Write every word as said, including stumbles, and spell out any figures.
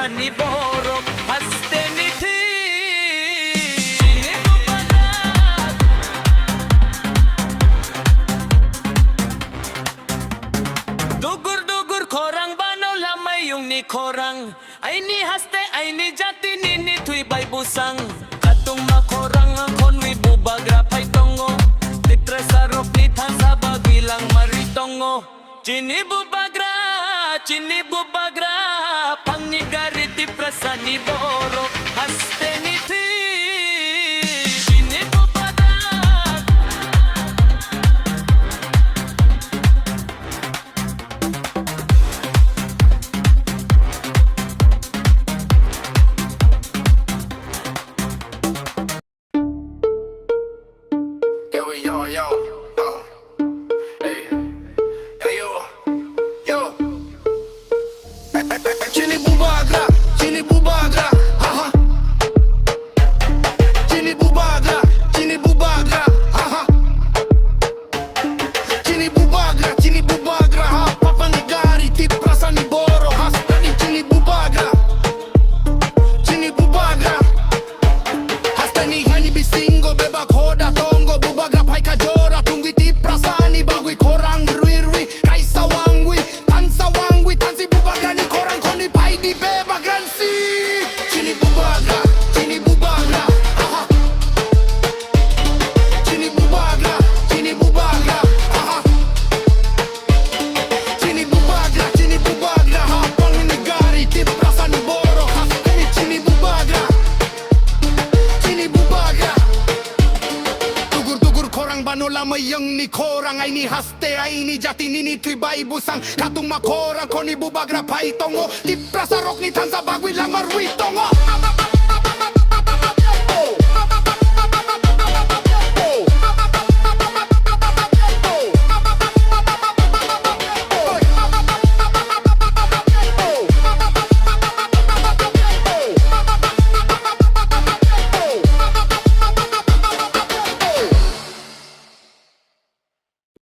Ani borok haste ni thwi. Chini bubagra. Dugur dugur khorang bano lamayung ni khorang. Aini haste, aini jati, nini thwi bai bwsang. Katungma khorang khonwi bubagra phai tongo. Tiprasa rokni thansa bagwi langma rwi tongo. Chini bubagra, chini bubagra, phangni gari Tiprasa ni borok haste ni thwi. Chini bubagra. Yo, yo, yo, uh, hey, hey, yo, yo. Chini bubagra, chini bubagra, haha. Chini bubagra, chini bubagra, haha. Chini bubagra, chini bubagra, ha, phangni gari, Tiprasa ni borok, haste ni chini bubagra. Chini bubagra. Haste ni hani bisingo bebak hoda tongo, bubagra phaikha jora tungwi Tiprasa ni bagwi khorang rwi rwi, kaisa wangwi, tansa wangwi, tansi bubagra ni khorang khoni phaidi bebak ransi. Chini bubagra, chini bubagra, aha. Chini bubagra, chini bubagra, aha. Chini bubagra, chini bubagra, ha, phangni gari, Tiprasa ni borok, ha, chini bubagra, chini bubagra. Tugur tugur khorang bano lamayung ni khorang, aini haste, aini jati, nini thwi bai bwsang, katungma khorang khoni bubagra phai tongo, Tiprasa rokni thansa bagwi langma rwi tongo.